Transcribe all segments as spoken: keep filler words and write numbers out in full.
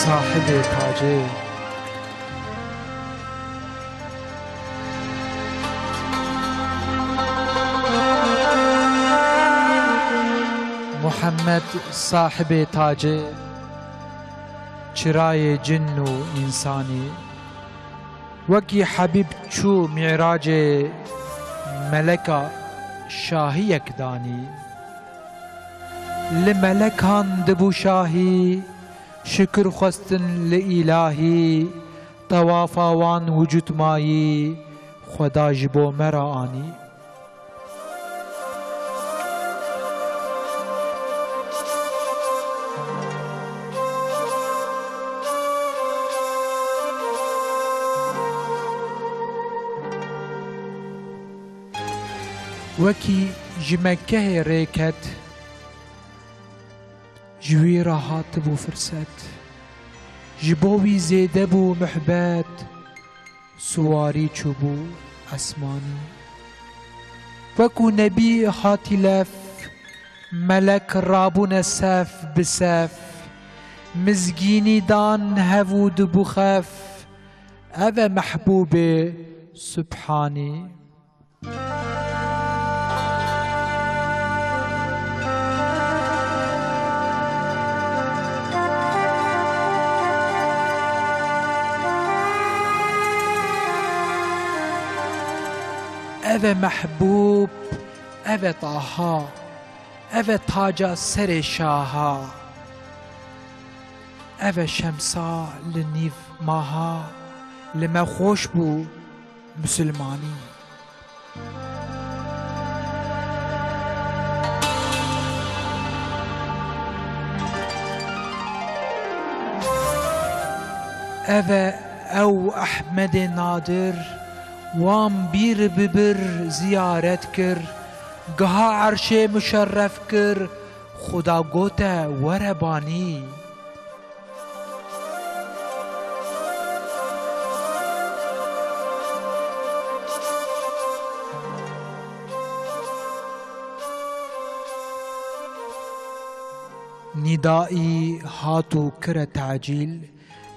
Sahibê tacê. Muhammed sahibê tacê, çirayê cin û însanî. Wekî Hebîb çû Mîracê, meleka şahiyek danî. Li melekan dibû şahî, şikir xwestin li îlahî, tewafa wan wicûd mayî, Xweda ji bo me re anî. Wekî ji Mekkehê rê ket, ji wî re hatibû firset. Ji bo wî zêde bû muhbet, siwarî çûbû esmanî. Wekû nebî hatî lef, melek rabûne sef bi sef, mizgînî dan hev û dibû xef, ev e mehbûbê Subhanî. Ev e mehbûb, ev e Taha, ev e taca serê şaha. Ev e şemsa li nîv maha, li me xweş bû misilmanî. Ev e ew Ehmedê Nadir, wan bîr bi bir ziyaret kir, giha erşê muşerref kir, Xuda gote were banî. Nîdaî hat û kire tacîl,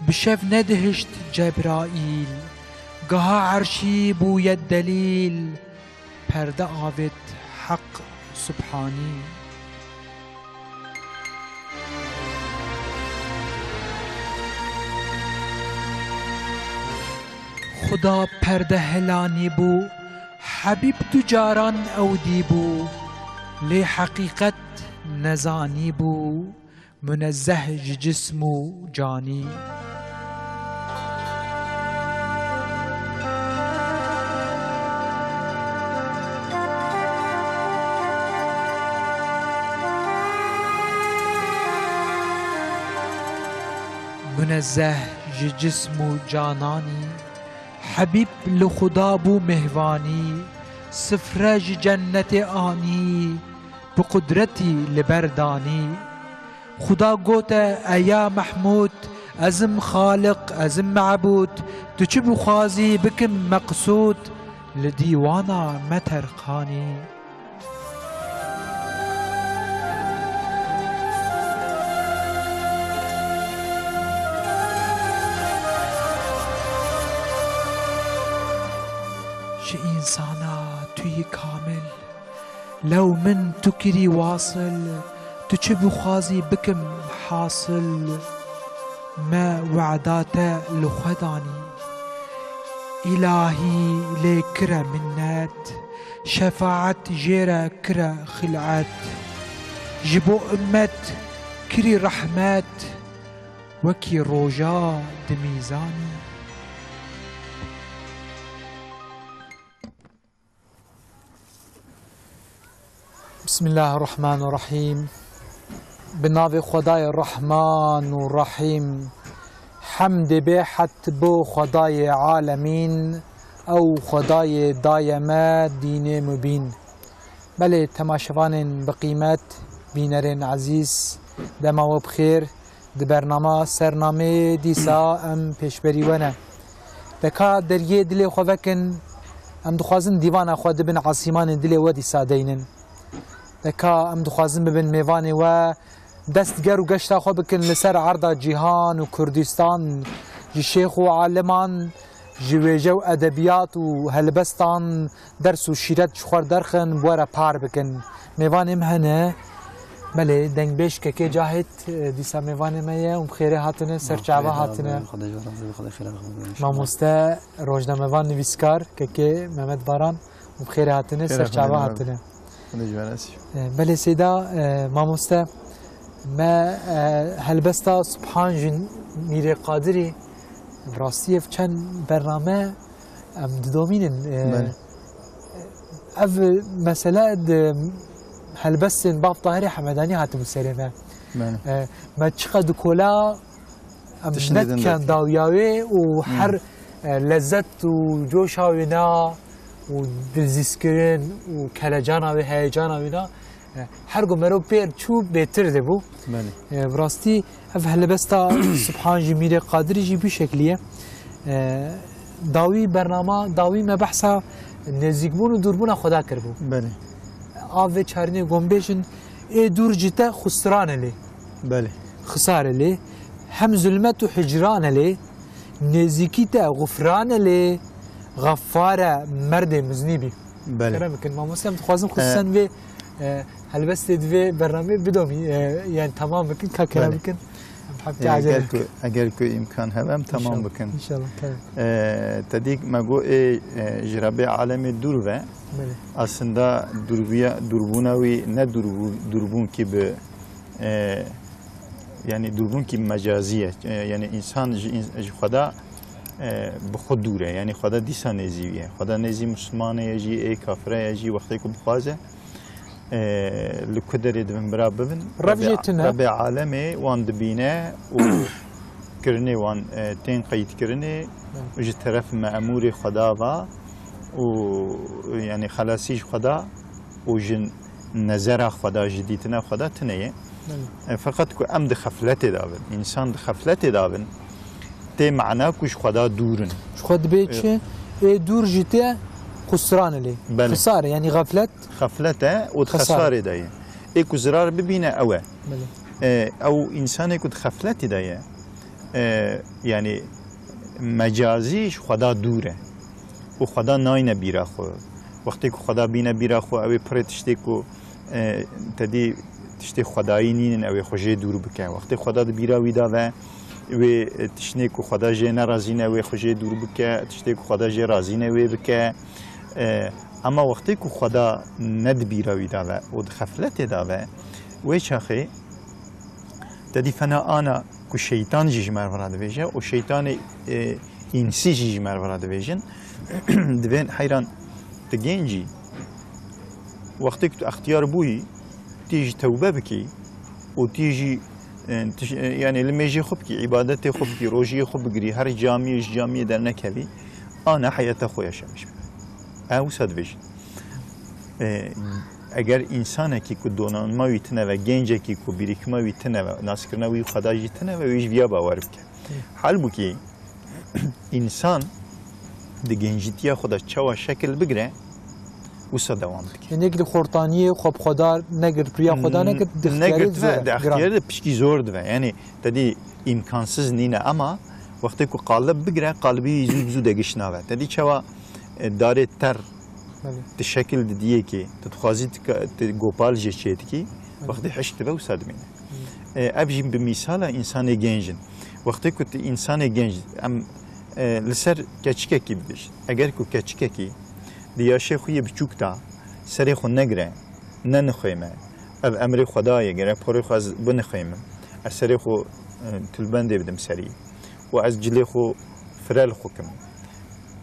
bi şev nedihişt Cebraîl, giha erşî bûye delîl, perde avêt Heq Subhanî. Xuda perde helanî bû, Hebîb du caran ew dîbû, lê heqîqet nezanî bû, munezzeh ji cism û canî. Munezzeh ji cism û cananî, Hebîb li Xuda bû mêvanî, sifre ji cennetê anî, bi qudretî li ber danî. Xuda gote, Eya Mehmûd, ez im Xaliq, ez im Mebûd, tu çi bixwazî bikim meqsûd, li dîwana me terqanî. Ji însana tu yî kamil, lew min tu kirî wasil, tu çi bixwazî bikim hasil, me weda te li xwe danî. Îlahî lê kire minnet, şefaet jê re kire xil'et. Ji bo ummet kirî rehmet, wekî roja di mîzanî. Bismillahirrahmanirrahîm. Bi navê Xwedayê Rehman û Rehîm. Hemdê bêhed bo Xwedayê alemîn, ew Xwedayê daye me dînê mubîn. Belê temaşevanên bi qîmet, bînerên ezîz, dema we bi xêr. Di bernama Sernameyê dîsa em pêşberî we ne. De ka deriyê dilê xwe vekin, em dixwazin dîvana xwe di bin asîmanê dilê we dîsa deynin. De ka em dixwazin bibin mêvanê we, Dest ger û geşta xwe bikin li ser erda cîhan û Kurdistan, ji şêx û aliman, ji wêje û edebiyat û helbestan, ders û şîret ji xwe derxin, bi we re par bikin. Mêvanê me hene. Belê, dengbêj Kekê Cahit, e, dîsa mêvanê me ye û bi xêrê hatine, ser çava hatine. Mamoste, rojnamevan, nivîskar, Kekê Mehmet Baran û bi xêrê hatine, ser çava hatine. E, belê Seyda, e, mamoste, me, e, helbesta Subhan ji Mîrê Qadirî, bi rastî ev çend bername em didomînin. E, ev mesele di helbestên Bab Tahirê Hemedanî hatibû serê me. E, me çiqas dikola em nediken dawiya wê û her, e, lezet û coşa wê na û dilzîzkirin û kelecana wê, heyecana wê na, e, her ku mero pêr çû bêtir dibû. E, bi rastî ev helbesta Subhan ji Mîrê Qadirî jî bi şeklî ye. E, dawî bernama, dawî me behsa nêzîkbûn û dûrbûna Xweda kiribû. A vê çarînê gombêjin, ê dûr ji te xusran e lê. Xisar e lê. Hem zulmet û hicran e lê. Nêzîkî te xufran e lê. Xeffar e merdê miznîbî. Kerem bikin. Mamoste, em dixwazin xusûsen vê, e, helbestê di vê bernameyê bidomî, e, yani temam bikin, ka kerem bikin. Em heptê acele bikin. Eger ku îmkan hebe, em temam bikin. İnşallah, kerem. E, te dî me got, ê, e, ji Rebê alemê dûr ve. Aslında dûrbiya-, dûrbûna wî ne dûrbû-, dûrbûnkî bi, e, yani dûrbûnkî mecazî ye. E, yani însan ji îns-, ji Xweda, e, bi xwe dûr e. Yani Xweda dîsa nêzî wî ye. Xweda nêzî Mislimanê ye jî, ê kafire ye jî, wextê ku bixwaze, e, li ku derê divin bira bibin, Rev jê tune. Rebê alemê wan dibîne û kirinê wan, e, tên qeydkirinê û ji teref me'mûrê Xweda va û, yani, xelasî ji Xweda û ji nezera Xweda, ji dîtina Xweda tune ye. E, feqet ku em di xefletê de bin, însan di xefletê de bin, tê mana ku ji Xweda dûr in. Ji xwe dibê çi? Ê dûr ji te xusran e lê. Belê. Xisar e, yani xeflet. Xeflet e û di xesarê de ye. Ê ku zirar bibîne ew e. Belê. E, ew însanê ku di xefletê de ye, e, yani mecazî ji Xweda dûr e. Û Xweda nayne bîra xwe. Wextê ku Xweda bîne bîra xwe, ew ê pirê tiştê ku, e, te dî tiştê Xwedayî nînin, ew ê xwe jê dûr bike. Wextê Xweda di bîra wî de ve, wê, e, tiştê ku Xweda jê nerazî ne, wê xwe jê dûr bike, tiştê ku Xweda jê razî ne, wê bike. E, ema wextê ku Xweda ne di bîra wî de ve û di xefletê de ve, wê çaxê te dî fena ana ku şeytan jî ji me re vira dibêje û şeytanê, e, însî jî ji me re vira dibêjin. Divên heyran, tu genc î. Wextê ku tu extiyar bûyî, tî jî tewbe bikî û tî jî, e, tiş-, e, yani limêjê xwe bikî, îbadetê xwe bikî, rojiyê xwe bigirî, her camiyê ji camiyê dernekevî, ana heyeta xwe yaşamiş bibe. Ew wisa dibêjin. E, eger însanekî ku donanma wî tune ve, gencekî ku birîkma wî tune ve, naskirina wî Xweda jî tune ve, wî ji viya bawer bike. Halbûkî însan di gencîtiya xwe de çawa şekil bigire, wisa dewam dike. Hinek li xortaniyê xwe bi xwe dar negir, riya xwe da negir, di ixtiyarê zor e, di ixtiyarê de pişkî zor dibe. Yani te dî îmkansiz nîne, ema wextê ku qalib bigire, qalibî zû bi zû degiş nabe. Te dî çawa, e, darê ter Belê. Ti şekil didiyê ki, tu dixwazî tu ka-, tu gopal jê çêdikî, Belê. Wextê hişk dibe wisa dimîne. Hmm. E, ev jî bi mîsala însanê genc in. Wextê ku tu însanê genc, em, e, li ser keçikekî bibêjin. Eger ku keçikekî di yaşê xwe yê biçûk de serê xwe negire, nenixwême, ev emrê Xwedayê, gerek porê xwe ez binixwêmim, ez serê xwe, e, tulbendê bidim serî û ez cilê xwe firel xwe kim.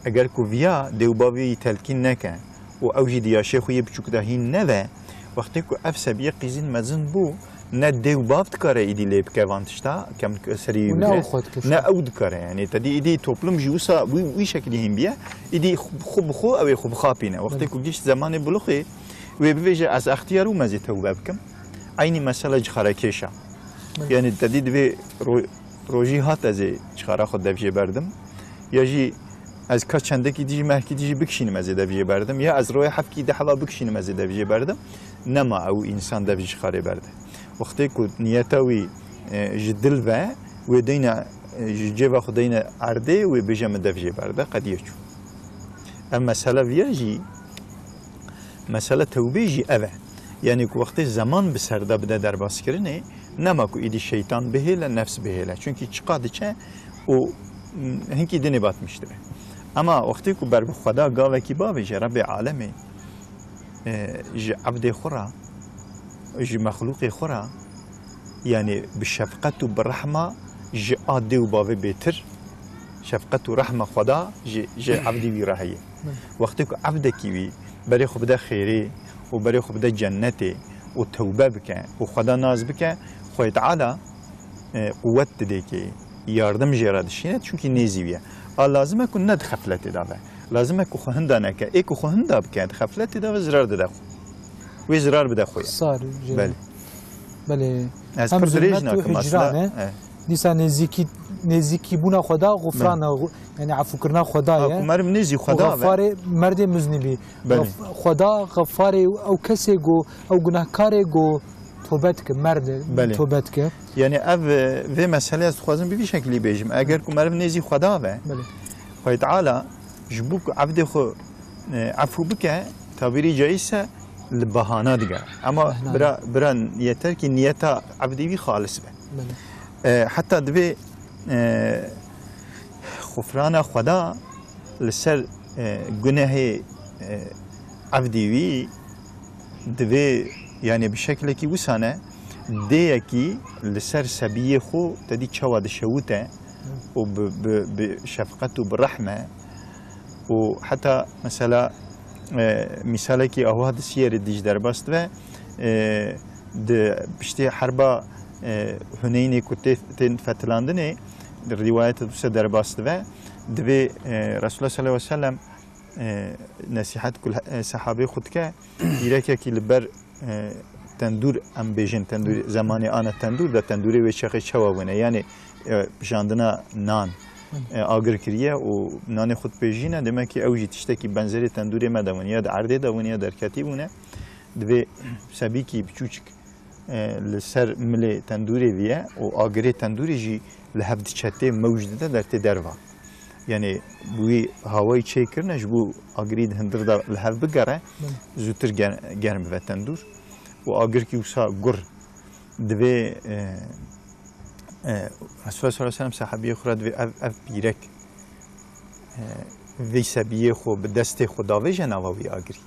Eger ku viya dê û bavê yî telkîn neke û ew jî di yaşê xwe yê biçûk de hîn neve, wextê ku ev sebiye qîzîn mezin bû, ne dê û bav dikare îdî lê bike van tişta, kem serî wî bigire, ne ew dikare. Yani, te dî îdî toplum jî wisa wî, wî şekilî hîn biye, îdî xwe bi xwe ew ê xwe bixapîne. Wextê ku gişt zemanê buluxê, wê bivêje, ez extiyar bûm, ez ê tewbe bikim. Eynî mesela cixarekêşa. Yani, te dî divê ro-, rojî hat ez ê cixara xwe dev jê berdim. Ya jî ez ka çendekî dijî mehkî dijî bikişînim ez ê dev jê berdim. Ya ez royê hefkî deheva bikişînim ez ê dev jê berdim. Nema ew însan dev ji xarê berde. Wextê ku niyeta wî, e, ji dil ve, wê deyne, e, ji cêva xwe deyne erdê, wê bêje min dev jê berde, qediye çû. Ev mesele viya jî, mesele tewbê jî ev e. Yanî ku wextê zeman bi ser de bide derbaskirinê, nema ku îdî şeytan bihêle, nefs bihêle. Çunkî çiqa diçe û, m, hinkî dinê batmiş dibe. Ema wextê ku ber bi Xweda gavekî bavêje, Rebbê alemê, e, ji evdê xwe re, ji mexlûqê xwe re, yanî bi şefqet û bi rehma ji a dê û bavê bêtir, şefqet û rehma Xweda ji, ji evdî wî re heye. Belê. Wextê ku evdekî wî berê xwe bide xêrê û berê xwe bide cennetê û tewbe bike û Xweda nas bike, Xwedê Teala, e, quwet didê kê, yardim jê re dişîne, çunkî nêzî wî ye. A lazim e ku ne di xefletê de be. Lazim e ku xwe hinda neke. Ê ku xwe hinda bike, di xefletê de be, zirar dide xwe. Wê zirar bide xwe ye. Xisar jê re. Belê. Belê. Ez Hem pir dirêj zulmet û nakim hicran aslında. E. Dîsa nêzîkî, nêzîkîbûna Xweda, xufran Belê. e, xu-, yanî efûkirina Xweda Ha, ye. ku meriv nêzî Û Xweda be. xefarê merdê muznibî. Belê. Xef-, Xweda xefarê ew kesê go, ew gunehkarê go tobe dike, merd Belê. tobe dike. Yanî ev, e, vê meseleyê ez dixwazim bi vî şekilî bêjim. Eger ku meriv nêzî Xweda be, Belê. Xwedê Teala ji bo ku evdê xwe, e, efû bike, tabîrî caîz e, li bahana digere. Ema Bahana. bira, bira yeter ki niyeta evdê wî xalis be. Belê. E, heta divê, e, xufrana Xweda li ser, e, gunehê, e, evdî wî divê, yanî bi şeklekî wisa ne, dêyekî li ser sebiyê xwe te dî çawa dişewite û bi, bi, bi şefqet û bi rehme û heta mesela, e, mîsalekî awa di Siyerê dî jî derbas dibe, e, di piştî herba, e, Huneynê ku tê, tên fetilandinê, di rîwayeta dûse derbas dibe, divê, e, Resulullah sallallahu aleyhi ve sellem, e, nesîhet ku, e, sehabê xwe dike, pîrekekî li ber, e, tendûr, em bêjin tendûr, zemanê ana tendûr de tendûrê wê çaxê çawa bûne, yanî, e, pijandina nan, e, agir kiriye û nanê xwe dipêjîne, demek ki ew jî tiştekî benzerê tendûrê me de bûne, ya di erdê de bûne, ya derketî bûne. Divê sebîkî biçûçik e, li ser milê tendûrê viye û agirê tendûrê jî li hev diçe tê mewj dide der tê derva. Yanî wî hawayî çêkirine ji bo agirî di hindir de li hev bigere, Belê. zûtir ger-, germ bibe tendûr. Û agirkî wisa gur divê, e, e, Resulullah sallallahu aleyhi ve sellem sahabiyê xwe re divê ev, ev pîrek, e, vê sebiyê xwe bi destê xwe davêje nava wî agirî.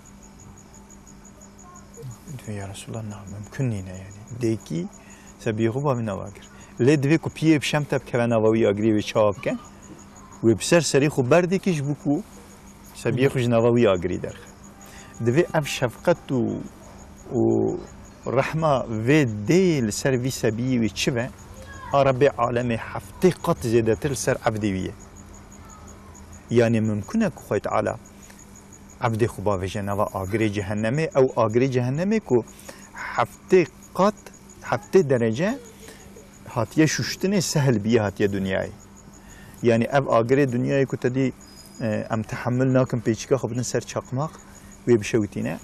Divê ya Resulallah, na, mimkun nîne yanî. Dêkî sebiyê xwe bavê nava agir. Lê divê ku piyê bi şem te bikeve nava wî agirê wê çawa bike? Wê bi ser serê xwe berdê ki ji bo ku sebiyê xwe ji nava wî agirî derxe. Divê ev şefqet û, û rehma vê dêyê li ser vî sebiyê wê çi be? A Rebbê alemê heftê qat zêdetir li ser evdê wî ye. Yanî mimkun e ku Xwedê Teala evdê xwe bavêje nava agirê cehennemê, ew agirê cehennemê ku heftê qat, heftê derece hatiye şuştinê, sehl biye hatiye dinyayê. Yanî ev agirê dinyayê ku te dî, e, em tehemil nakin pêçika xwe bidin ser çaqmaq, wê bişewitîne.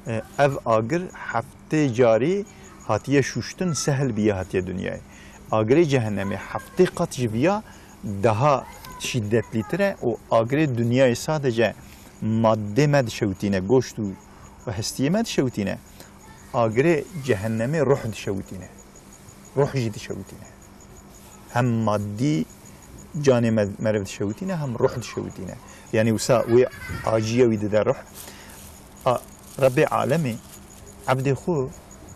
E, ev agir heftê carî hatiye şuştin, sehl biye hatiye dinyayê. Agirê cehennemê heftê qat ji viya daha şîdetlîtir e û agirê dinyayê sadece maddê me dişewitîne, goşt û, û hestiyê me dişewitîne. Agirê cehennemê ruh dişewitîne. Ruh jî dişewitîne. Hem maddî canê me, meriv dişewitîne, hem ruh dişewitîne. Yanî wisa wê aciya wî dide ruh. A, Rebbê alemê evdê xwe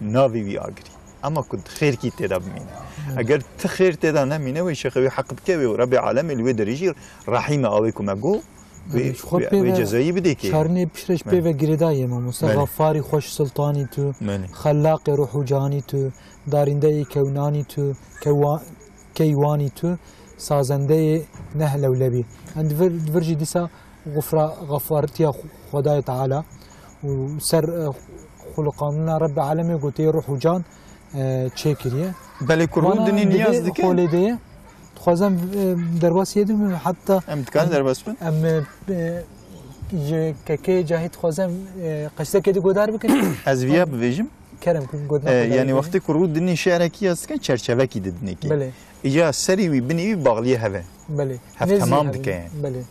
navê wî agirî. Ema ku xêrkî tê de bimîne. Hmm. Eger ti xêr tê de nemîne, wê şexê wê heq bike wê û Rebbê alemê li wê derê jî rehîm e, awê ku me got, wê, Belê, ji xwe wê, pê wê ve cezayî bidê kê. Çarnê piştre ji Belê. pê ve girêdayî ye, mamoste. Belê. Xefarî xweş siltanî tu, Belê. xelaqê ruh û canî tu, darîndeyê kewnanî tu, kewa-, keywanî tu, sazendeyê neh lewlebî. Em di vir, di vir jî dîsa xufra, xefartiya Xu-, Xwedayê Teala û ser, e, xuliqandina Rebbê alemê gotê ruh û can, e, çêkiriye. Belê, ku Wana rûdinî divê niyaz dike. xolê de ye. Dixwazem, e, derbasî yê din bim, heta Em dikarin em, derbas bin? em, e, ji kekê Cahî dixwazem, e, qeştekê di godar bikin. Ez viya Em bivêjim. Kerem ku gotina Ee, xwe yani dayî wextê ku rû dinê şi'rekî ya dikin, çerçevekî didinê kê. Belê. Îca serî wî, binê wî baxliyê hev e. Belê. Hev Nêzî temam hev e. Dike yani. Belê.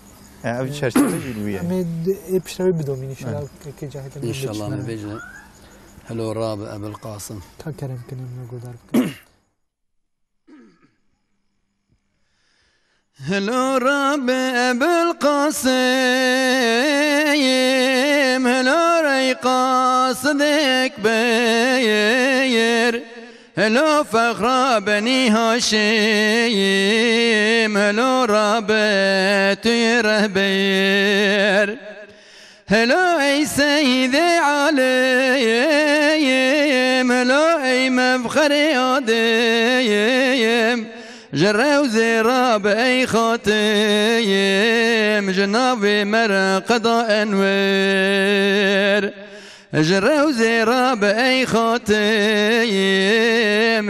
Ee, ev çerçeve jî li wî ye. Em ê di-, ê piştre wê bidomîn inşallah. Evet. Kê cahê te İnşallah bêjin. Me bêje. Helo Rabi Ebil Qasim. Ta kerem kin em guhdar bikin. Helo Rabi Ebil Qasim, helo rey qasidek beyir, helo fexra Benî Haşim, helo Rabi tu yê rehbeyir. Helo ey Seydê Alîm, helo ey mefxerê Adîm, ji rewzê Rab ey Xatîm, ji navê Merqeda Enwer. Ji rewzê Rab ey Xatîm,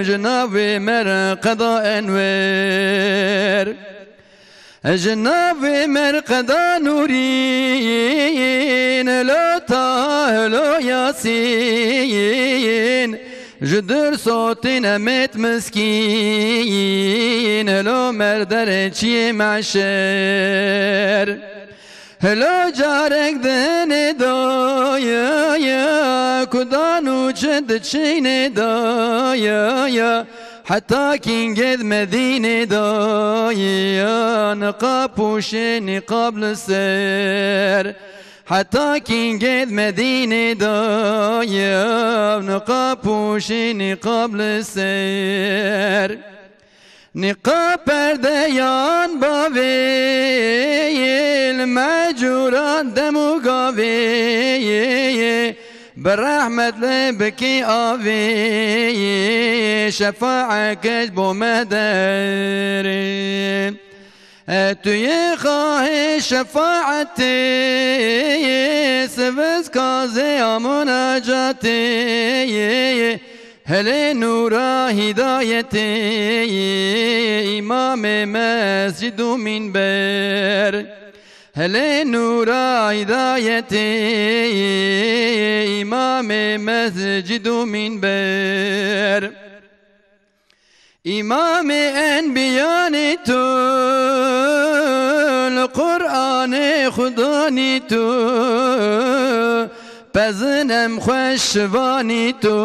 ji navê Merqeda Enwer. Ji navê Merqeda Nûrîn, lo Taha, lo Yasîn, ji dir sotîn Emed Miskîn, lo merderê çiyê meşer. Helo carek dinê daya, ku dan û çi diçînê daya, heta kîngêd Medînê daya, niqab pûşê nîqab li ser. Heta kîngêd Medînê daya, niqab pûşê nîqab li ser. Nîqab perdeyan bavê, li me cûran dem û gavê, bi rehmet lê bikî avê, şefaet kej bo me derê. E tu yê xahê şefaetê, sivizka zê a munacatê, hilê nûra hîdayetê, îmamê mescid û mînber. Hilê nûra hîdayetê, îmamê mescid û mînber. Îmamê enbiyanê tu, li Qur'anê Xudanî tu, pezin em xweş şivanî tu,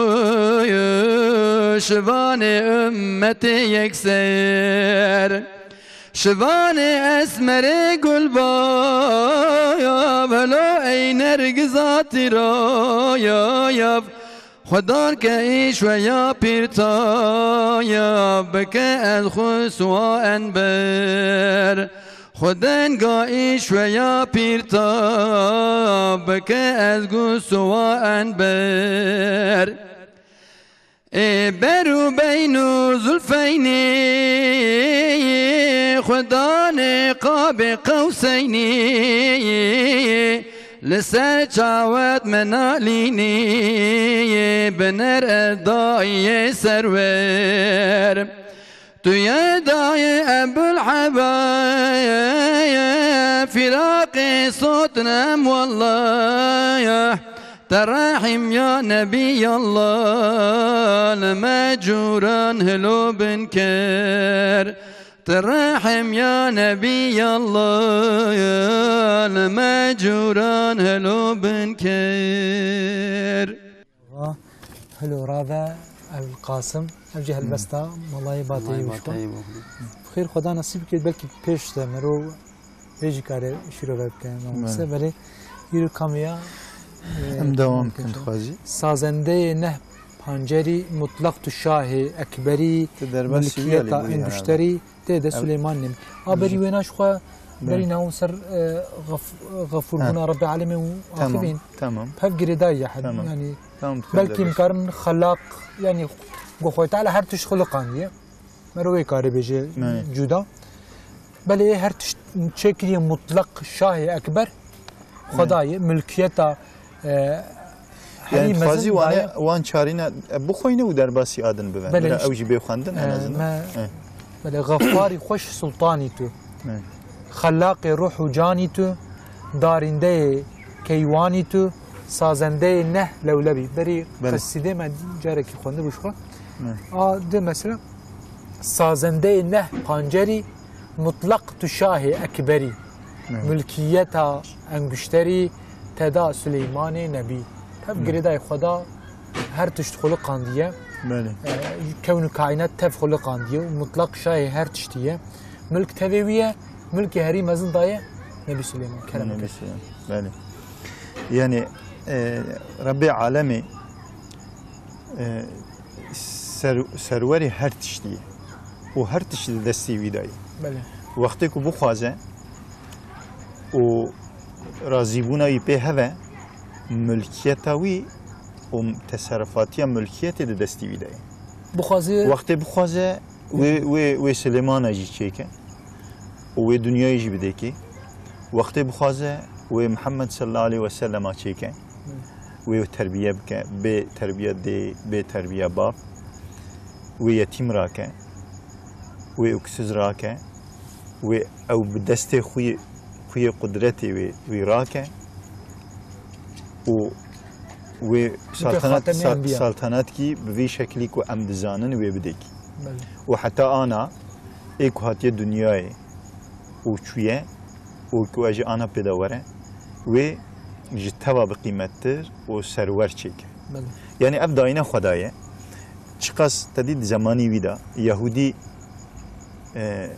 şivanê ummetê yekser. Şivanê esmerê gulbayav, helo ey nergiza tîrayav, Xudan ke îş we ya pîrtaya bike ez xwe suwa enber. Xwe denga îş we ya pîrta bike ez gu suwa enber. Ê ber û beyn û zulfeynî, Xudanê qabê qewseynî. Li ser çawet min nalînî, bi ner edayê serwer. Tu ye dayê Ebul Hebe, firaqê sotinem wallah. Te rehim ya Nebî Allah, li me cûran hilo bin ker. Ti rehim ya Nebî Allah, li me cûran helo bin ker. Va, helo rave, Ebil Qasim, ev jî helbesta Malayê Bateyî Malayê wişko. Bateyî bû. Bi xêr, Xweda nesîb bike, belkî pêş de mirov vê jî kare şîrove bike, mamoste. Belê. Belê, îro kamî ya, e, Em dewam bikin, bikin, dixwazî. Sazendeyê neh pancerî, mutlaq tu şahê ekberî, Ti derbasî wî ya lê milkiyeta bûyî herhalde. Enduşterî, Tê de Ev- Suleyman Nemî. A berî Ji- wêna ji xwe Belê. berî navûn ser, e, xef-, xefûrbûna Heh. Rebbi Alemê û Tamam, axivîn. tamam. Pev girêdayî ye hel. Tamam. Yanî Tamam, tu belkî em derbas. karin xelaq, yanî go Xwedê Teala her tişt xuliqandiye. Mero wê karê bêje Belê. cuda. Belê her tişt çêkiriye mutlaq şahê ekber. Xwedayê, milkiyeta, e, herî Yani mezin dixwazî wane daye. wan çarîne, e, bixweyne û derbasî adin bibe. Belê Bira işte. ew jî bê xwendin en E, azından. me, Eh. belê Xefarî xweş sultanî tu. Eh. Xelaqê ruh û canî tu. Darîndeyê keywanî tu. Sazendeyê neh lewlebî. Berî Belê. Qesîdê me carekî xwendibû ji xwe. Ne. A di mesela, sazendeyê neh pancerî, mutlaq tu şahê ekberî. Ne. Mulkiyeta enguşterî, teda Silêmanê Nebî. Tev Ne. girêdayê Xweda her tişt xuliqandiye. Belê. E, kewn û kaînat tev xuliqandiye û mutlaq şahê her tiştî ye. Milk tevê wî ye, milkê herî mezin daye Nebî Silêman. Kerem Nebî bike. Silêman. Belê. Yani, e, Rebbê alemê, e, ser-, serwerê her tiştî ye. Û her tiştî di destê wî de ye. Belê. Wextê ku bixwaze û razîbûna wî pê heve, mulkiyeta wî û teserifatiya mulkiyetê di destê wî de ye. Bixwaze Wextê bixwaze, wê, wê, wê Silêmana jî çêke û wê dinyayê jî bidêkê. Wextê bixwaze, wê Mihemed sallallahu aleyhi ve sellema çêke. Wê terbiye bike, bê terbiye dê, bê terbiye bav. Wê yetîm rake, wê öksüz rake, wê ew bi destê xwî, xwîyê qudretê wê, wê rake û wê Bike saltanat, xatemê sal-, enbiya. Saltanatkî bi vî şeklî ku em dizanin wê bidêkî. Belê. Û heta ana ê ku hatiye dinyayê û çûye û ku ez ji ana pê de were, wê ji teva bi qîmettir û serwer çêke. Belê. Yani ev dayîna Xweda ye. Çiqas te dî di zemanî wî de Yehûdî, e,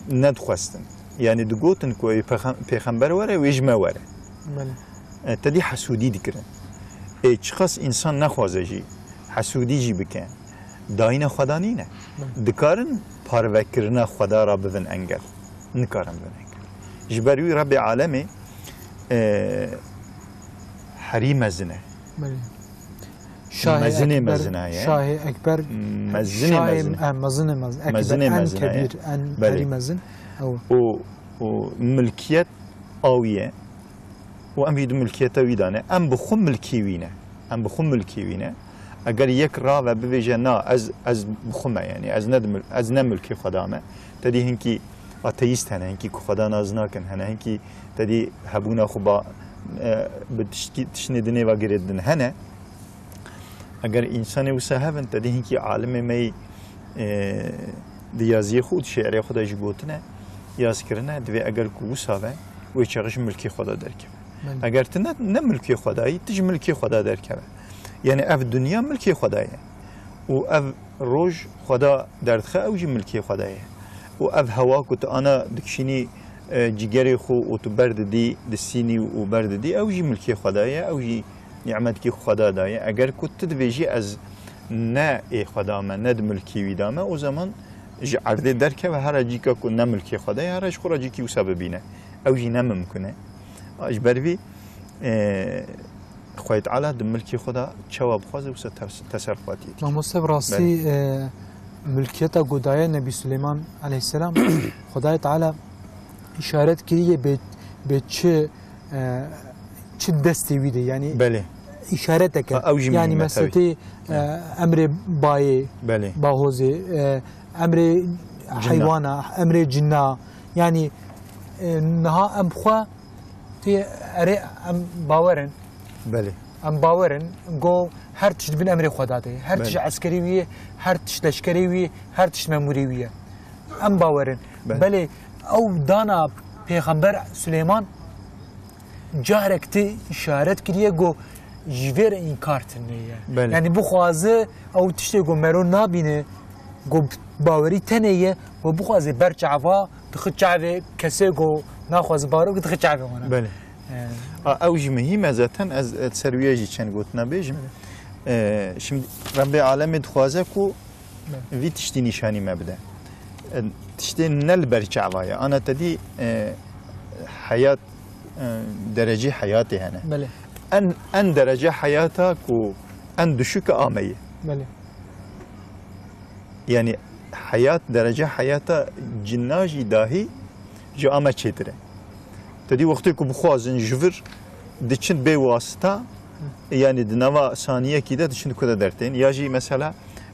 nedixwestin. Yani digotin ku ê pêxem-, pêxember were, wê ji me were. Belê. E, te dî hesûdî dikirin. Ê çiqas însan nexwaze jî, hesûdî jî bike, dayîna Xweda nîne. Belê. Dikarin parvekirina Xweda re bivin engel. Nikarin bivin engel. Ji ber wî Rebbê alemê, e, herî mezin e. Belê. Şahê Mezinê Ekber, mezin e, ye. Şahê Ekber, Mezinê Şahê, mezin e. e, mezinê mezin, Ekber, Mezinê en mezin e, ye. kebîr, en Belê. herî mezin. Ew. Û, û milkiyet a wî ye. Û em jî di milkiyeta wî de ne. Em bi xwe milkê wî ne. Em bi xwe milkê wî ne. Eger yek rave bibêje, na, ez, ez bi xwe me, yani, ez ne di mil-, ez ne milkê Xweda me. Te dî hinkî ateîst hene, hinkî ku Xweda nas nakin hene, hinkî te dî hebûna xwe ba, e, bi tiştî, tiştê dinê ve girêdin hene. Eger însanê wisa hebin, te dî hinkî alimê me yî, e, di yaziyê xwe û di şê'rê xwe de jî gotine, yaz kirine, divê eger ku wisa be, wê çaxê ji milkê Xweda derkeve. Belê. Eger tu ne, ne milkê Xweda yî, tu ji milkê Xweda derkeve. Yani ev dinya milkê Xweda ye. Û ev roj Xweda derdixe, ew jî milkê Xweda ye. Û ev hewa ku tu ana dikişînî, e, cîgerê xwe û tu berdidî, disînî û berdidî, ew jî milkê Xweda ye, ew jî nîmetkî Xweda daye. Eger ku tu dibêjî, ez ne ê Xweda me, ne di milkê wî de me, o zaman ji erdê derkeve, hera cîka ku ne milkê Xweda ye, hera ji xwe re cîkî wisa bibîne. Ew jî ne mimkun e. A, ji ber vî, e, Xwedê Teala di milkê xwe de çawa bixwaze wisa tes-, teserrufatiyê dike. Mamoste, bi rastî, Belê. e, milkiyeta ku daye Nebî Suleyman aleyhisselam, Xwedayê Teala îşaret kiriye bê, bê çi, e, çi destê wî de, yani Belê. îşareteke. Ha, ew jî Yani muhîm e, mesela tabii. tê, e, emrê bayê, Belê. bahozê, e, emrê Cinna. heywana, emrê cinna. Yani, e, niha em xwe tê erê em bawer in. Belê. Em bawer in, go her tişt bin emrê Xweda de ye. Her Belê. tişt eskerî wî ye, her tişt leşkerê wî ye, her tişt memûrê wî ye. Em bawer in. Belê. Belê, ew dana Pêxember Suleyman carek ti îşaret kiriye, go ji vê re înkar tine ye. Belê. Yani bixwaze ew tiştê go mero nabîne, go bawerî tenê ye, we bixwaze ber çava dixi çavê kesê go naxwaze bawer bike, dixi çavê wana. Belê. E, A, ew jî muhîm e zaten, ez, ez ser wî jî çend gotina bêjim. E, şimdi Rebbê alemê dixwaze ku Belê. vî tiştî nîşanî me bide. E, tiştê ne li ber çava ye. Ana te dî, e, heyat, e, derecê heyatê hene. Belê. En, en derece heyata ku en düşük a me ye. Belê. Yani heyat, derece heyata cinna jî dahî ji a me çêtir e. Te dî wextê ku bixwazin ji vir diçin bê wasita, yani di nava saniyekî de diçin ku de dertên. Ya jî mesela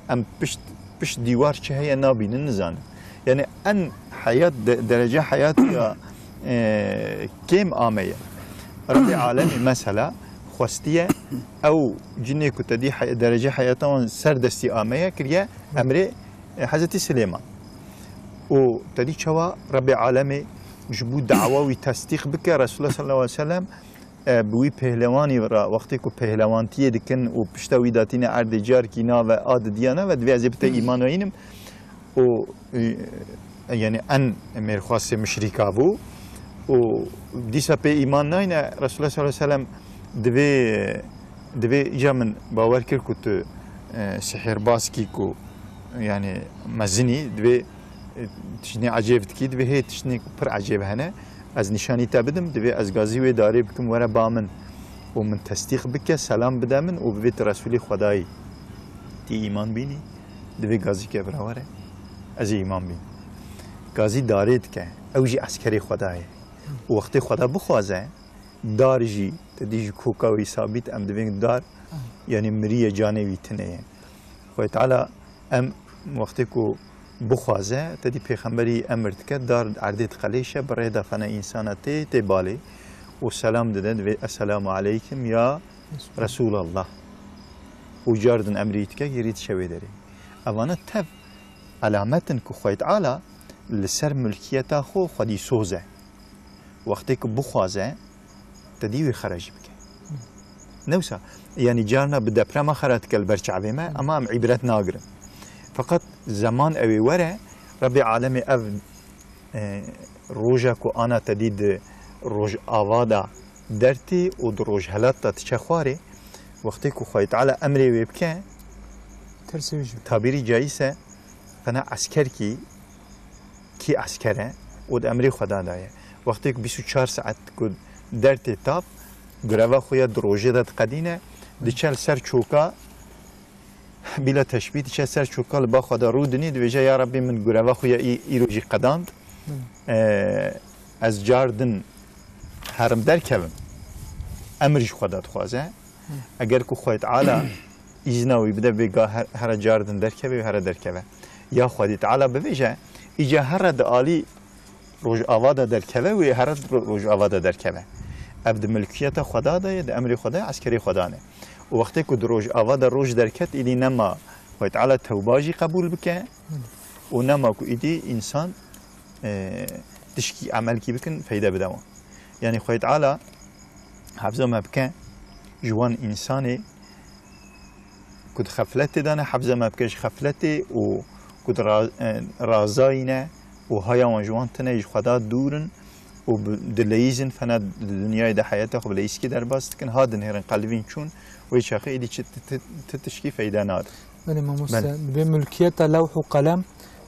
em pişt, pişt dîwar çi heye nabînin, nizanin. Yani en heyat de, derece heyatî ya, e, kêm a me ye. Rebê alemê mesela xwestiye ew cinê ku te dî hey-, derecê heyata wan ser destî ameye kiriye emrê, e, Hezretî Silêman. Û te dî çawa Rebê alemê ji bo dawa wî tesdîq bike, Resulullah sallallahu aleyhi ve sellem, e, bi wî pehlewanî re wextê ku pehlewantiyê dikin û pişta wî datîne erdê carkî nave a didiyana ve divê ez ê bi te îman nayînim. û, e, yani en mêrxwasê muşrîka bû û dîsa pê îman nayne. Resulullah sallallahu aleyhi ve sellem divê, divê îca min bawer kir ku tu, e, sihîrbazkî ku yani mezinî, divê, e, tiştnê ecêb dikî, divê hê tiştnê ku pir ecêb hene, ez nîşanî te bidim, divê ez gazî wê darê bikim were ba min û min tesdîq bike, selam bide min û bivê tu Resulî Xwedayî. Tî îman bînî? Divê gazî ke bira were, ez ê îman bînim. Gazî darê dike, ew jî eskerê Xweda ye. Û wextê Xweda bixwaze, dar jî, te dî ji koka wî sabît, em divên dar, yanî miriye canê wî tune ye. Xwedê Teala em wextê ku bixwaze, te dî pêxemberî emir dike, dar erdê diqelêşe, bi rê de fena însana tê, tê balê û selam dide, divê, "Esselamu aleykum ya Resulallah." Û cardin emrî dike, girî diçe wê derê. Evane tev elamet in ku Xwedê Teala li ser milkiyeta xwe xwedî soz e. Wextê ku bixwaze, te dî wê xera jî bike. Ne wisa, yanî carna bi deprema xera dike li ber çavê me, ama em îbret nagirin. Feqet zeman ew ê were, Rebê alemê ev, e, roja ku ana te dî di rojava de dertî û di rojhelat de diçe xwarê, wextê ku Xwedê Teala emrê wê bike, Tersê wî jî. Tabîrî cayîs e, fena eskerkî, kî esker e û di emrê Xweda de ye. Wextê ku bîst û çar saet ku dertê tav, greva xwe ya di rojê de diqedîne, diçe li ser çoka, bîla teşbîh, diçe ser çoka li ba Xweda rû dinî, dibêje, "Ya Rebbî, min greva xwe ya î-, îro jî qedand. Hı. Ee, ez car din herim derkevim." Emir ji Xweda dixwaze. Eger ku Xwedê Teala îzna wî bide, bê ga her, here car din derkeve û here derkeve. Ya Xwedê Teala bibêje, îca here di alî rojava de derkeve, wê here di ro-, rojava de derkeve. Ev di milkiyeta Xweda de ye, di emrê Xweda ye, eskerê Xweda ne. Û wextê ku di rojava de roj derket, îdî nema Xwedê Teala tewba jî qebûl bike û nema ku îdî însan, e, tişkî emelkî bikin, feyde bide wan. Yanî Xwedê Teala hefza me bike ji wan însanê ku di xefletê de ne, hefza me bike ji xefletê û ku di ra-, e, razayî ne û haya wan ji wan tune, ji Xweda dûr in û bi, dileyîzin, fena di dinyayê de heyata xwe bi leyîzkî derbas dikin, ha dinêrin qelibîn çûn, wê çaxê êdî çi ti, ti, ti tişkî feyde nade. Belê mamoste, Belê. Dibê mulkiyeta lewh û qelem,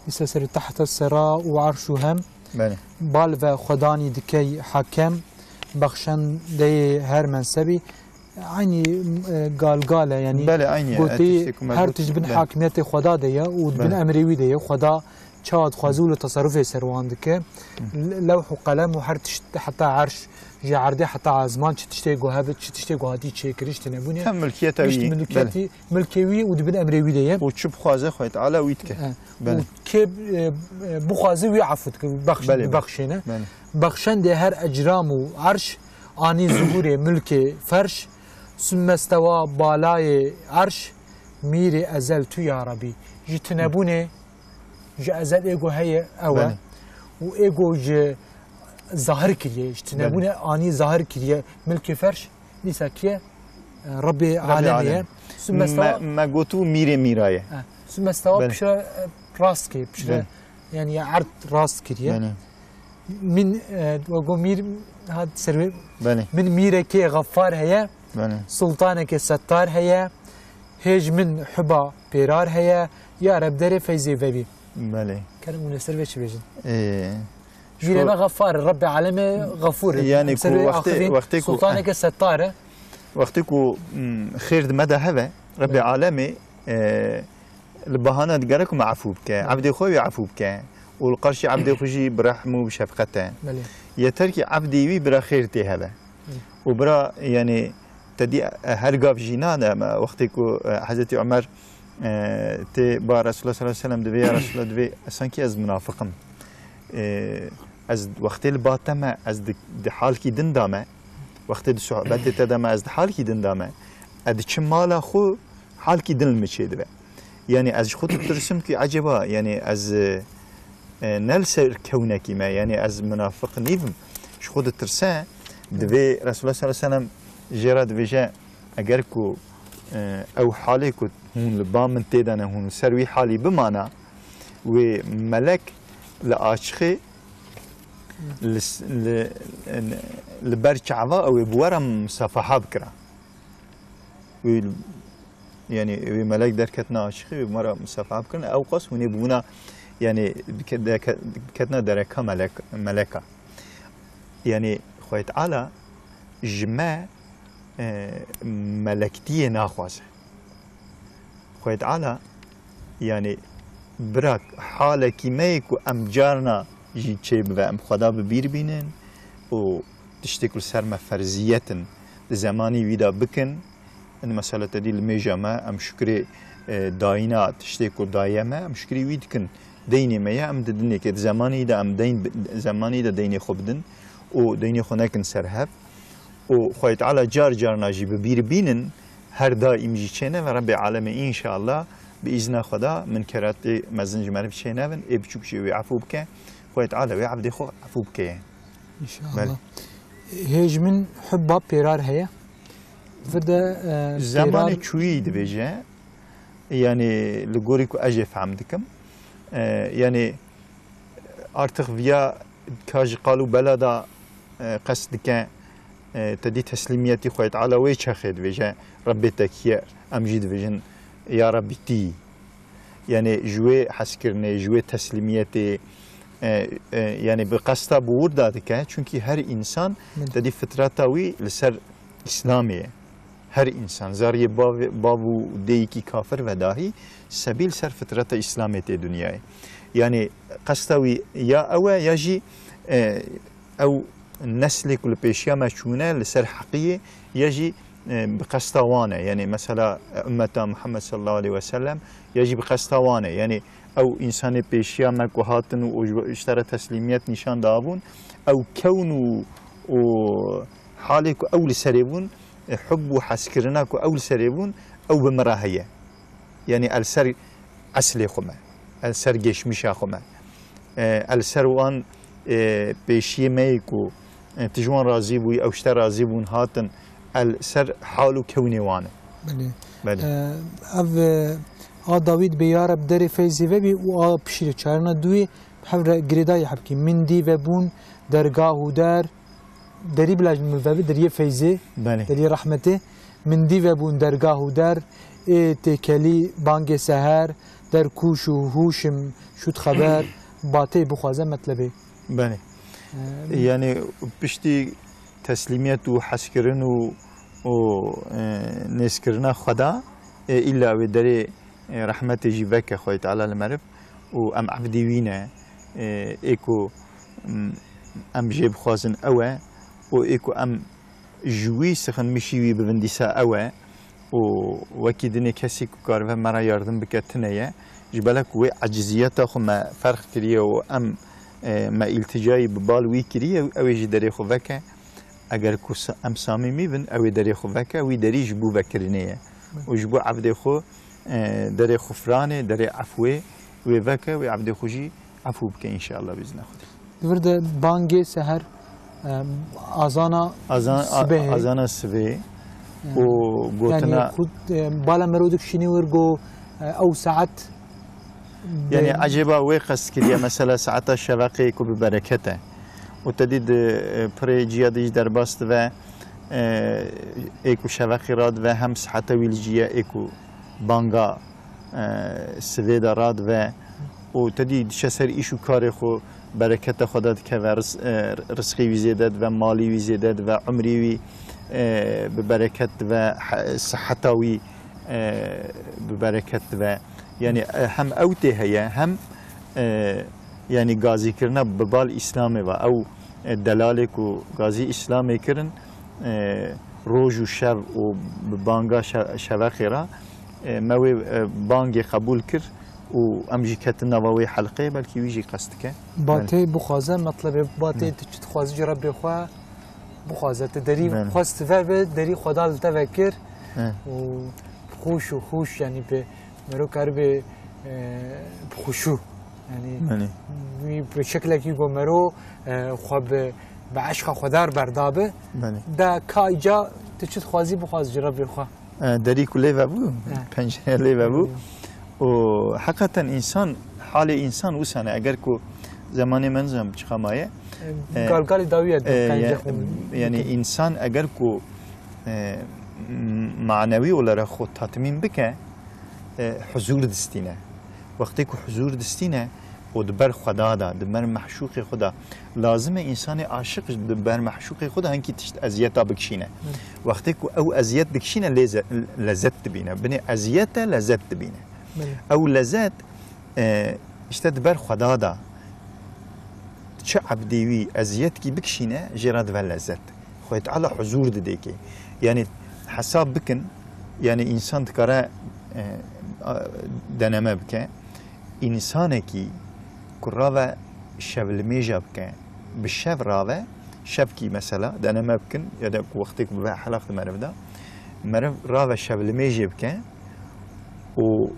dîsa ser û tehta sera û erş û hem, Belê. Bal ve xwedanî dikey hakem, bexşendeyê her mensebî, eynî, e, galgal e, yanî Belê, eynî ye. E, gotî tiştê ku me her got, tişt bin belê. Hakimiyetê Xweda de ye û di bin Belê. Emrê wî de ye. Xweda çawa dixwaze û li tesarrufê ser wan dike. Hı. Le-, lewh û qelem û her tişt heta erş, ji erdê heta ezman, çi tiştê ku hebe, çi tiştê ku hatî çêkirî, ji tine bûne. Hem milkiyeta Pişt wî, milkiyetî, belê. Milkê wî û di bin emrê wî de ye. Û çi bixwaze Xwedê Teala wî dike. E, Belê. Û kê, e, e, bixwaze wî efû dike, bexş-, Belê, belê. Bibexşêne. Belê. Bexşendê her ecram û erş, anî zuhûrê milkê ferş, sümmestewa balayê erş, mîrê ezel tu ya Rebî. Ji tunebûnê, ji ezel êgo heye ew e. Belê. Û êgo ji zahir kiriye, ji tunebûnê Belê. Anî zahir kiriye milkê ferş, dîsa kiye? E, Rebê Rebê alemê ye. Alem. Sümme Me, stewa me gotu mîrê mîra ye. Ha, sümme stewa Belê. Piştre, e, rast kê, piştre, Belê. Yanî ya erd rast kiriye. Belê. Min, e, wego mîr hat serwê. Belê. Min mîrekê xefar heye. Belê. Sultanekê settar heye. Hêj min huba pêrar heye. Ya Reb derê feyzê vebî. Belê. Kerem û li ser vê çi bêjin? Ee, Mîrê me Xefar, Rebbê Alemê Xefûr e. Yanî Em ser ku wê wextê, axivîn, wextê ku, Sultaneke Settar e. Wextê ku, mm, xêr di me de heve, Rebbê Belê. Alemê, e, li bahana digere ku me efû bike, Belê. Evdê xwe wê efû bike û li qarşî evdê xwe jî bi rehm û bi şefqet e. Belê. Yeter ki evdê wî bira xêr tê heve. Belê. Û bira, yanî, te dî, e, her gav jî nade me. Wextê ku, e, Hezretî Omer, e, tê ba Resulullah sallallahu aleyhi ve sellem divê, ya Resulullah divê, sankî ez munafiq im. E, ez wextê li ba te me, ez di, di halkî din de me. Wextê di sohbetê te de me, ez di halkî din de me. Ez diçim mala xwe, halkî din li min çêdibe. Yanî ez ji xwe ditirsim ku eceba, yanî ez, e, e, ne li ser kewnekî me, yanî ez munafiq nîvim. Ji xwe ditirse, divê Resulullah sallallahu aleyhi ve sellem jê re dibêje, eger ku, e, ew halê ku hûn li ba min tê de ne, hûn li ser wî halî bimana, wê melek li açixê li s-, li, li ber çava ew ê bi we re musafaha bikira. Wê, yanî wê melek derketina aşiqî wê bi me re musafaha bikirin. Ew qas hûn ê bûna, yanî ke-, de-, ke-, ketina dereka melek-, meleka. Yanî Xwedê Teala ji me, e, melektiyê naxwaze. Xwedê Teala, yanî, bira halekî me ye ku em carna jî çêbibe, em Xweda bi bîr bînin û tiştê ku li ser me ferziyet in, di zemanî wî de bikin. Ên mesela te dî li mêja me, em şukrê, e, dayîna tiştê ku daye me, em şukrî wî dikin. Deynê me ye, em didin yekê. Di zemanî de em deyn bi-, zemanî de deynê xwe bidin û deynê xwe nekin ser hev. Û Xwedê Teala car carna jî bi bîr bînin, her daîm jî çêneve. Rebbê alemê înşallah bi îzna Xweda minkeratê mezin ji meriv çênevin, ê biçûk jî wê efû bike. Xwedê Teala wê evdê xwe efû bike. Înşallah. Belê. Hê ji min hubba pêrar heye. Vir de, e, Zemanê pêrar çûyî dibêje, yanî li gorî ku ez jê fehm dikim, e, yanî artık viya ka ji qal û bela da, e, qest dike, e, te dî teslîmiyetî Xwedê Teala wê çaxê dibêje, Rebbê tekiye, em jî dibêjin, ya Rebbî tî. Yanî ji wê hezkirinê, ji wê teslîmiyetê, e, e, yanî bi qesta bi wir da dike, çunkî her însan Min. te dî fitreta wî li ser Îslamê ye. Her însan, zariyê bav-, bav û deyekî kafir ve dahî, sebî li ser fitreta Îslamê tê dinyayê. Yanî qesta wî ya ew e, ya jî, e, ew neslê ku li pêşiya me çûne li ser heqiyê, ya jî, e, bi qesta wan e. Yanî mesela, e, ummeta Muhammed sallallahu aleyhi ve sellem, ya jî bi qesta wan e. Yanî ew însanê pêşiya me ku hatin û ji, ji te re teslîmiyet nîşan dabûn, ew kewn û, û halê ku ew li serê bûn, e, hub û hezkirina ku ew li serê bûn, ew bi min re heye. Yanî el ser eslê xwe me, el ser geçmişa xwe me, e, el ser wan, e, pêşiyê me yê ku, e, tu ji wan razî bûyî, ew ji te razî bûn, hatin, el ser hal û kewnê wan e. Belê. Belê. E, ev, e, a dawî dibê ya Reb derê feyzê vebî û a pişirê çarina duyê bi hev re girêdayî hebkî. Min dî vebûn dergah û der, derî bila ji min vebe, deriyê feyzê, Belê. deriyê rehmetê. Min dî vebûn dergah û der, ê têkelî bangê seher, derkûş û hûşim şût xeber, batey bixwaze metlebê. Belê. Ee, Yanî piştî teslîmiyet û hezkirin û, û, e, nêzkirina Xweda, e, îlla wê derê, e, rehmetê jî veke Xwedê Teala li meriv û em evdî wî ne, e, ê ku, m, em jê bixwazin ew e û ê ku em ji wî sixinmişî wî bibin dîsa ew e û wekî dinê kesî ku karibe me re yardim bike tune ye. Ji bela ku wê eciziyeta xwe me ferq kiriye û em, e, me îlticayî bi bal wî kiriye, ew ê jî derê xwe veke. Eger ku sa-, em samîmî bin, ew ê derê xwe veke, wî derî ji bo vekirinê ye. Û ji bo evdê xwe, e, derê xufranê, derê efwê wê veke, wê evdê xwe jî efû bike înşallah bi îzna Xwedê. Di vir de bangê seher, e, azana Azan-, a-, sibehê. Azana sibê E, û gotina yanî xwe, e, bala mero dikişînî wir go, e, ew saet Yanî be- ecêba wê qest kiriye, mesela saeta şeveqê ku bi bereket e. Û te dî di, e, pirê ciya dî jî derbas dibe, e, ê ku şeveqî radibe, hem siheta wî li cî ye, ê ku banga, e, sivê de radibe. Û te dî diçe ser îş û karê xwe, bereketa Xweda dikeve, ris-, e, rizqê wî zêde dibe, malî wî zêde dibe, umrî wî, e, bi bereket dibe, he-, siheta wî, e, bi bereket dibe. Yanî, e, hem ew tê heye, hem, e, yanî gazîkirina bi bal Îslamê ve. Ew, e, delalê ku gazî Îslamê kirin, e, roj û şev û bi banga şe-, şeveqê re, e, me wê, e, bangê qebûl kir û em jî ketin nava wê helqeyê, belkî wî jî qest dike. Batê Belê. bixwaze, metlebê batê Belê. tu çi dixwazî ji Rebbê xwe, Bixwaze te derî Belê. xwest ver be, derî Xweda li te vekir He. û xûş û xûş, yanî pê mero karibe, e, bixuşû. Yanî Belê. wî bi şeklekî ku mero, e, xwe bi, bi eşqa Xwedar berdabe. Belê. Da ka îca tu çi dixwazî bixwaz ji Rebbê xwe. E, derî ku lê vebû, He. pencere lê vebû. Hı. Û heqeten însan, halê însan wisa ne. Eger ku zemanê me nizam çiqa maye, E, e, galgalê dawî ye, e, qenc ye, xwe yanî însan eger ku, e, m-, manewî olarak xwe tatmîn bike, e, huzûr distîne. Wextê ku huzûr distîne û di ber Xweda de, di ber meşûqê xwe de, lazim e însanê aşiq di ber meşûqê xwe de hinkî tişt eziyeta bikişîne. Hı. Wextê ku ew eziyet dikişîne, lê ze-, lezet dibîne. Binê eziyet e, lezet dibîne. Belê. Ew lezet, e, işte di ber Xweda de çi ebdê wî eziyetkî bikişîne, jê re dibe lezet. Xwedê Teala huzûr didê kê. Yanî hesab bikin, yanî însan dikare, e, a, deneme bike. Însanekî ku rave şevlimêja bike, bi şev rave, şevkî mesela, deneme bikin, ya da ku wextê ku bibe helaf di meriv de, meriv rave şevlimêjê bike û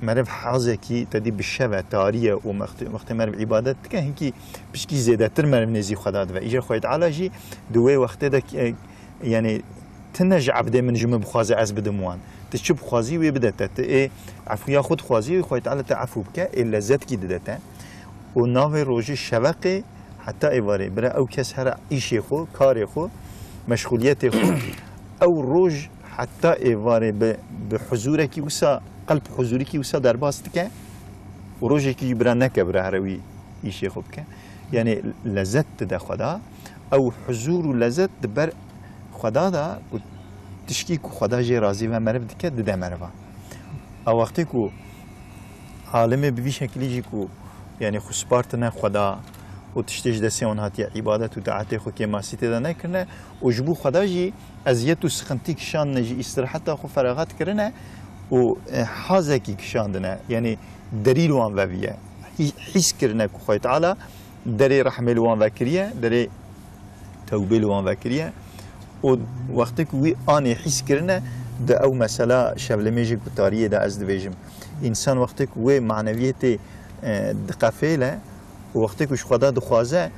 meriv hazekî te dî bi şev e, tarî ye û wextê, wextê meriv îbadet dike, hinkî pişkî zêdetir meriv nêzî Xweda dibe. Îcar Xwedê Teala jî di wê wextê de, e, yanî tune ji ebdê min ji min bixwaze ez bidim wan. Tu çi bixwazî wê bide te. Tu ê efûya xwe dixwazî, wê Xwedê Teala te efû bike, ê lezetkî dide te. Û navê rojê şeveqê heta êvarê. Bira ew kes here îşê xwe, karê xwe, meşxuliyetê xwe, ew roj heta êvarê bi, bi huzûrekî wisa, qelb huzûrikî wisa derbas dike û rojekî jî bira neke bira here wî îşê xwe bike. Yanî lezet dide Xweda. Ew huzûr û lezet di ber Xweda de ku tişkî ku Xweda jê razî ve meriv dike, dide meriva. A wextê ku alimê bi vî şekilî jî ku, yanî xwe spartine Xweda û tiştê ji destê wan hatiye, îbadet û taetê xwe kêmasî tê de nekirine û ji bo Xweda jî eziyet û sixintî kişandine, ji îstiraheta xwe feraxat kirine û, e, hazekî kişandine, yanî derî li wan veviye. Hî-, hîs kirine ku Xwedê Teala derê rehmê li wan vekiriye, derê tewbê li wan vekiriye. Û wextê ku wî anê hîs kirine, di ew mesela şevlemêjê ku tariyê de ez dibêjim. Însan wextê ku wê maneviyetê, e, diqefêle û wextê ku ji Xweda dixwaze,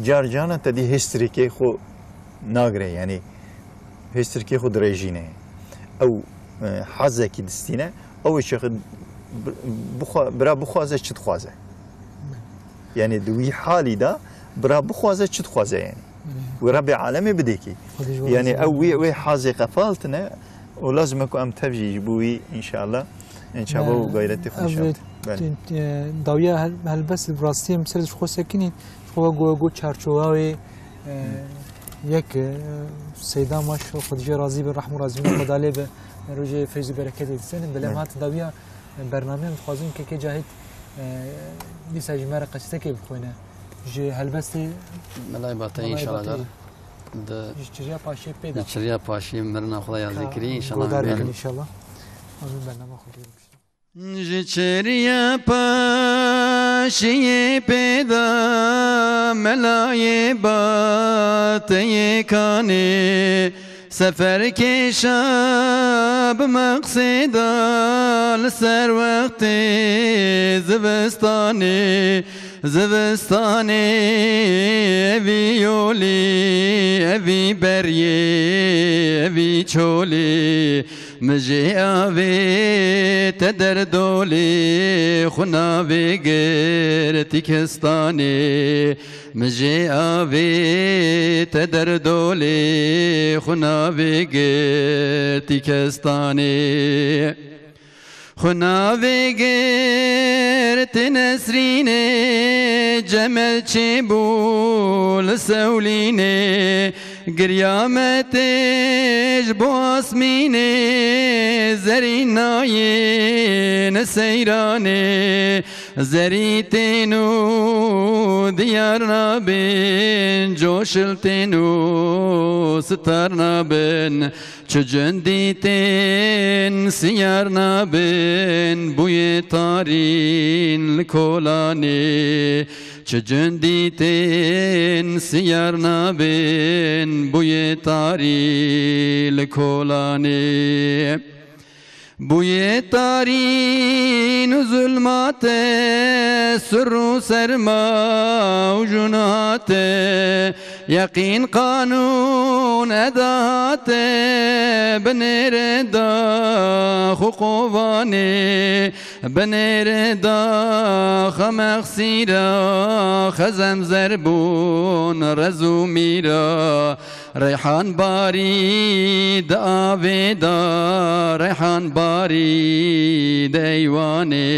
car carna te dî hêstirêkê xwe nagire, yanî hêstirkê xwe dirêjîne. Ew, e, hazekî distîne, ew ê çaxê bi-, bixwa-, bira bixwaze çi dixwaze. Yanî di wî halî de bira bixwaze çi dixwaze yanî. Wê Rebbê alemê bidê kî. Yanî ew wî, wê hazê qefaltine û lazim e ku em tev jî ji bo wî înşallah, e, çaba û gayretê xwe nîşan bidin. Belê. Dawiya hel-, helbest bi rastî em ser ji xwe sekinîn, ji xwe go, go çarçowa wê, e, yek, e, Seyda Maş, Xwedî jê razî be, rehm û razîbûna Xweda lê be, rojê feyz û bereketê distênin. Belê, em hatin dawiya, e, bernameyan, dixwazin kekê Cahit, e, dîsa ji me re qesîdekê bixwîne. Ji helbestê Melayê Bateyî, Melayê înşallah Bateyî. Di Ji çiriya paşê pê de. Di çiriya paşê mirina xwe de yazî kirî, înşallah. Godar bikin înşallah. Em ê bername xwe girî bikin. Ji çiriya paşiyê pê de Melayê Bateyê Kanê, seferkêşa bi meqsêda li ser wextê zivistanê. Zivistanê, evî yolî, evî beriyê, evî çolî. Mijê avê te derdolê, xwe navê girtî kestanê. Mijê avê te derdolê, xwe navê girtî kestanê. Xwe navê girtî Nesrînê, Cemel çêbû li Sewlînê. Girya me tê ji bo asmînê, zerî nayê ne seyranê. Zerî tên û diyar nabin, coşil tên û sitar nabin. Çi cundî tên siyar nabin, bûyê tarîn li kolanê. Çi cundî tên siyar nabin, bûyê tarî li kolanê. Bûyê tarîn û zulmate, sir û serma û junate, yeqîn qanûn edate, binêre dax û qovanê, binêre daxa mexsîra, xezem zerbûn rez û mîra. Reyhan barî di avê de, reyhan barî di eywanê.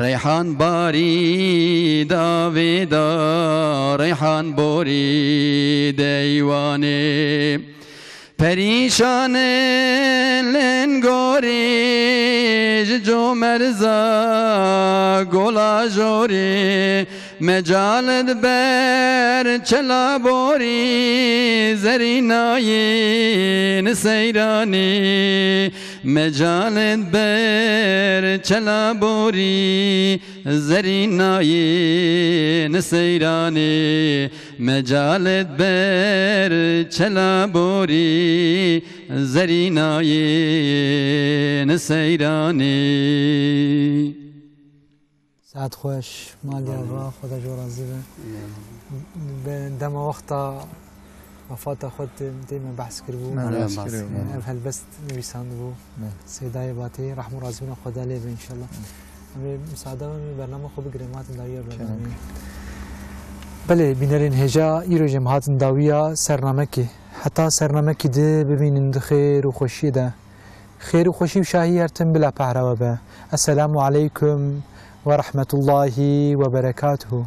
Reyhan barî di avê de, reyhan borî di eywanê. Perîşanên lingorî ji comerza gola jorî. Mecalet ber çelaborî zerînayî niseyranî. Mecalet ber çelaborî zerînayî niseyranî. Mecalet ber çelaborî zerînayî niseyranî. Saet xweş, Malî Ava, Xweda ji we razî be. Bi dema wexta wefata xwe tê, tê me behs kiribû. Me behs kiribû. Ev helbest nivîsandibû. Seydayê Batî, rehm û razîbûna Xweda lê be înşallah. Em ê misada be, em ê bernama xwe bigirin, em hatin dawiya bernameyê. Belê, bînerên hêja, îro jî em hatin dawiya sernamekê. Heta sernamekî di bimînin di xêr û xweşiyê de. Xêr û xweşî û şahî her tim bila pehra we be. Esselamu aleykum ve rahmetullahi ve berekatuhu.